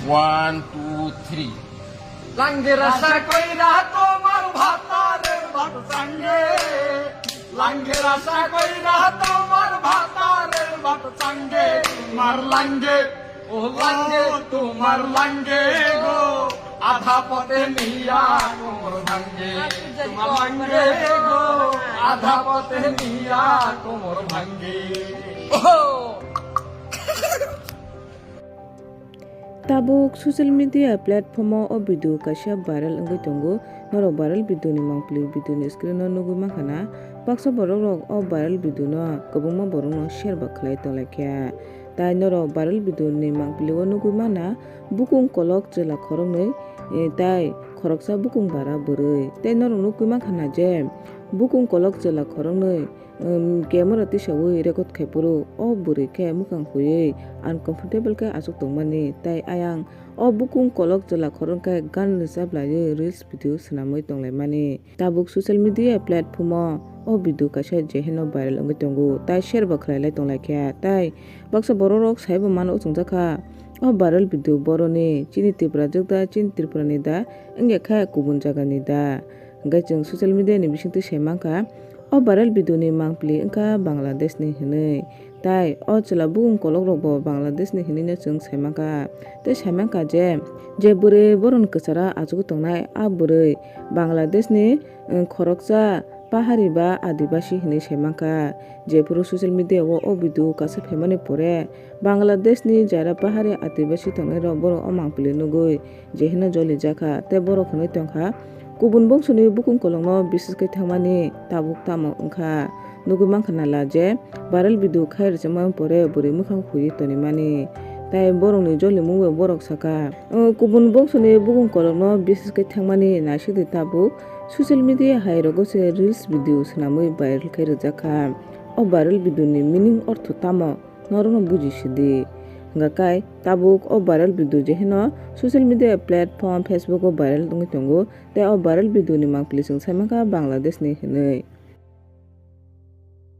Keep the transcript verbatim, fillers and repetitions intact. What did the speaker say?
One, two, three. Lange rasa koira tomar bhatare bhat change. Lange rasa koira tomar bhatare bhat change. Tumar lange, o lange, tumar lange go. Adha pote niya komor bhange. Tumar lange go. Adha pote niya komor bhange. Oh! Tabuk social media platform o o video kaisa viral wngwi tongo. Norok viral video ni mangpili video ni screen o nugwi mankha na. Baksa borok rok o viral video no kwbangma borok no share bo khlai tonglaikha. Tai norok viral video ni mangpili o nugwi mana bukung kolok chwla khoroknwi, eh, tai khoroksa bukung bara bwrwi. Tai norok nugwi mankha na je bukung kolok chwla khoroknwi um, camera tisawi record khai phuru o bwrwi khe mwkhang huiwi uncomfortable khe achuk tongmani, tai ayang o bukung kolok chwla khorok khe gan rwchap laiwi reels video swnamwi tonglaimani. Tabuk social media platform o o video kaisa je heno viral wngwi tongo, tai share bo khlai lai tonglaikha, tai baksa borok rok saibo mano chwngjakha o viral video boroni chini Tripura jwk da, chini Tripura ni da, wngya khe kubun jaga ni da. Hwnkhe chwng social media ni bisingtwi sai mankha, o viral video ni mangpili wngkha Bangladesh ni hwnwi. Tai o chwla bukung kolok rok bo Bangladesh ni hwnwi no chwng sai mankha. Tei sai mankha je, je bwrwi borok ni kwcharo achugwi tongnai, a bwrwi Bangladesh ni, eh, khoroksa pahari ba adibasi hwnwi sai mankha. Jephuru social media o o video kaisa phaimani pore Bangladesh ni jara pahari adibasi tongnai rok borok o mangpili nugwi je hino jolijakha, tei borok hwnwi tongkha, kubun bongsoni bukung kolokno bisis khe thangmani tabuk tamo wngkha. Nugwi mankha nala je viral video khai rwchapmani pore bwrwi mwkhang huiwi tonimani, tai borokni jolimung bai borok sakha, o kubun bongsoni bukung kolokno bisis khe thangmani naisidi tabuk social media hai rogo se reels video swnamwi viral khai rwjakha. O viral video ni meaning ortho tamo? Norokno buji sidi. Hwnkha kai tabuk o viral video je hino social media platform Facebook o viral wngwi tongo, tei o viral video ni mangpili chwng sai mankha Bangladesh ni hwnwi.